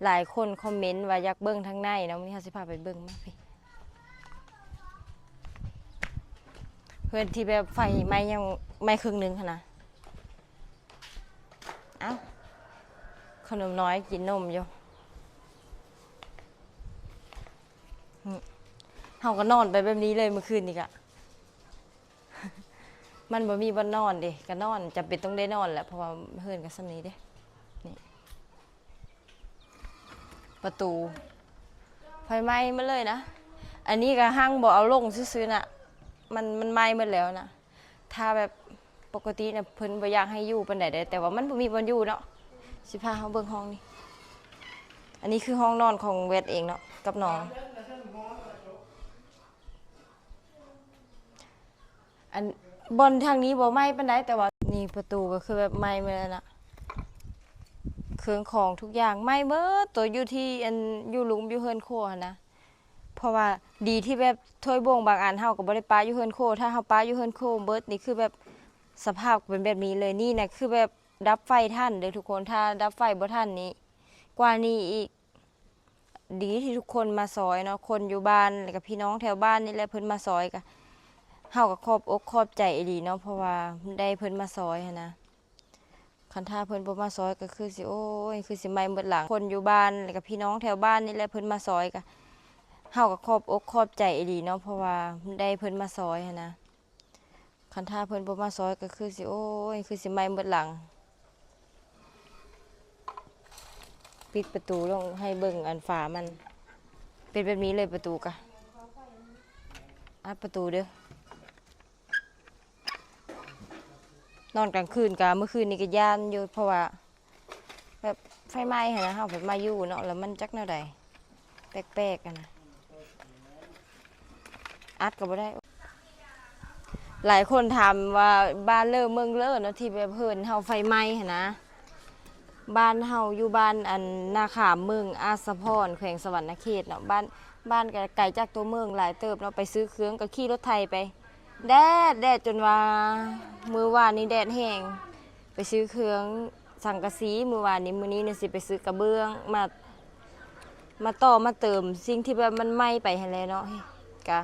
ຫຼາຍຄົນຄອມເມັນວ່າຢາກເບິ່ງທາງໃນເນາະ, ມື້ນີ້ເຮົາຊິພາໄປເບິ່ງມາພີ້ ເຮືອນທີ່ແບບໄຟໄໝ້ ຍັງໄໝ້ເຄິ່ງໜຶ່ງຫັ້ນນະ. ເອົ້າ ຂະໜົມນ້ອຍກິນນົມຢູ່. ເຮົາກໍນອນໄປແບບນີ້ເລີຍມື້ຄືນນີ້ກະ ມັນບໍ່ມີບ່ອນນອນເດ້ ກໍນອນ ຈຳເປັນຕ້ອງໄດ້ນອນແຫຼະ ເພາະວ່າເຮືອນກໍສ່ຳນີ້ເດ້. ນີ້ ປະຕູ ໄຟໄໝ້ໝົດເລີຍນະ. ອັນນີ້ກໍຮັ່ງບໍ່ເອົາລົງຊື່ໆນະ ມັນ ມັນໄໝ້ໝົດແລ້ວນະ. ຖ້າແບບປົກກະຕິນະ ເພິ່ນບໍ່ຢາກໃຫ້ຢູ່ປານໃດເດ້ ແຕ່ວ່າມັນບໍ່ມີບ່ອນຢູ່ເນາະ. ຊິພາເຮົາເບິ່ງຫ້ອງນີ້. ອັນນີ້ຄືຫ້ອງນອນຂອງແວັດເອງເນາະ ກັບນ້ອງ. ອັນ ບ່ອນທາງນີ້ບໍ່ໄໝ້ປານໃດ ແຕ່ວ່ານີ້ປະຕູກໍຄືແບບໄໝ້ໝົດແລ້ວນະ. ເຄື່ອງຂອງທຸກຢ່າງໄໝ້ເບິດ ໂຕຢູ່ທີ່ ອັນ ຢູ່ລຸ່ມຢູ່ເຮືອນຄົວຫັ້ນນະ. ເພາະວ່າດີທີ່ແບບຖ້ວຍບົ່ງບາງອັນເຮົາກໍບໍ່ໄດ້ປະຢູ່ເຮືອນຄົວ ຖ້າເຮົາປະຢູ່ເຮືອນຄົວເບິດນີ້ ຄືແບບສະພາບເປັນແບບນີ້ເລີຍ. ນີ້ນະຄືແບບດັບໄຟທັນເດີທຸກຄົນ ຖ້າດັບໄຟບໍ່ທັນນີ້ ກວ່ານີ້ອີກ. ດີທີ່ທຸກຄົນມາຊ່ອຍເນາະ ຄົນຢູ່ບ້ານ ແລ້ວກໍພີ່ນ້ອງແຖວບ້ານນີ້ແຫຼະ ເພິ່ນມາຊ່ອຍ ກໍ ເຮົາກໍຂອບອົກຂອບໃຈອີ່ຫຼີເນາະ ເພາະວ່າໄດ້ເພິ່ນມາຊ່ອຍຫັ້ນນະ. ຄັນຖ້າເພິ່ນບໍ່ມາຊ່ອຍກໍຄືຊິ ໂອ້ຍ ຄືຊິໄໝ້ເບິດຫຼັງ. ຄົນຢູ່ບ້ານ ແລ້ວກໍພີ່ນ້ອງແຖວບ້ານນີ້ແຫຼະ ເພິ່ນມາຊ່ອຍ ກໍ ເຮົາກໍຂອບອົກຂອບໃຈອີ່ຫຼີເນາະ ເພາະວ່າໄດ້ເພິ່ນມາຊ່ອຍຫັ້ນນະ. ຄັນຖ້າເພິ່ນບໍ່ມາຊ່ອຍກໍຄືຊິ ໂອ້ຍ ຄືຊິໄໝ້ເບິດຫຼັງ. ປິດປະຕູລົງໃຫ້ເບິ່ງອັນຝາມັນ ເປັນແບບນີ້ເລີຍປະຕູກະ. ອັດປະຕູເດີ. ນອນກາງຄືນກະ ມື້ຄືນນີ້ກະຢ້ານຢູ່ ເພາະວ່າ ແບບໄຟໄໝ້ຫັ້ນນະ ເຮົາແບບມາຢູ່ເນາະ ແລ້ວມັນຈັກແນວໃດ ແປກໆຫັ້ນນະ ອັດກໍບໍ່ໄດ້. ຫຼາຍຄົນຖາມວ່າບ້ານເລີເມືອງເລີເນາະ ທີ່ແບບເຮືອນເຮົາໄຟໄໝ້ຫັ້ນນະ. ບ້ານເຮົາຢູ່ບ້ານ ອັນ ນາຂາມ ເມືອງອາດສະພອນ ແຂວງສະຫວັນນະເຂດເນາະ. ບ້ານ ບ້ານກໍໄກຈາກຕົວເມືອງຫຼາຍເຕີບເນາະ ໄປຊື້ເຄື່ອງກໍຂີ່ລົດໄຖໄປ ແດດ ແດດຈົນວ່າ ມື້ວານນີ້ແດດແຮງ ໄປຊື້ເຄື່ອງສັງກະສີມື້ວານນີ້. ມື້ນີ້ນະຊິໄປຊື້ກະເບື້ອງມາ ມາຕໍ່ມາເຕີມສິ່ງທີ່ແບບມັນໄໝ້ໄປຫັ້ນແຫຼະເນາະ. ກະ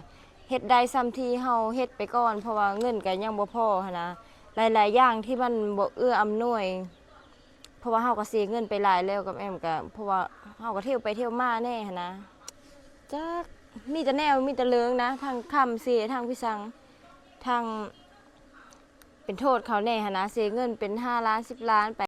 ເຮັດໄດ້ສ່ຳທີ່ເຮົາເຮັດໄປກ່ອນ ເພາະວ່າເງິນກະຍັງບໍ່ພໍຫັ້ນນະ. ຫຼາຍໆຢ່າງທີ່ມັນບໍ່ເອື້ອອຳນວຍ ເພາະວ່າເຮົາກໍເສຍເງິນໄປຫຼາຍແລ້ວກັບແອມກະ ເພາະວ່າເຮົາກໍທ່ຽວໄປທ່ຽວມາແດ່ຫັ້ນນະ. ຈັກ ມີແຕ່ແນວ ມີແຕ່ເລີງນະ ທັງຄຳເສຍ ທັງພິສັງ ທັງເປັນໂທດເຂົາແດ່ຫັ້ນນະ ເສຍເງິນເປັນຫ້າລ້ານ ສິບລ້ານໄປ.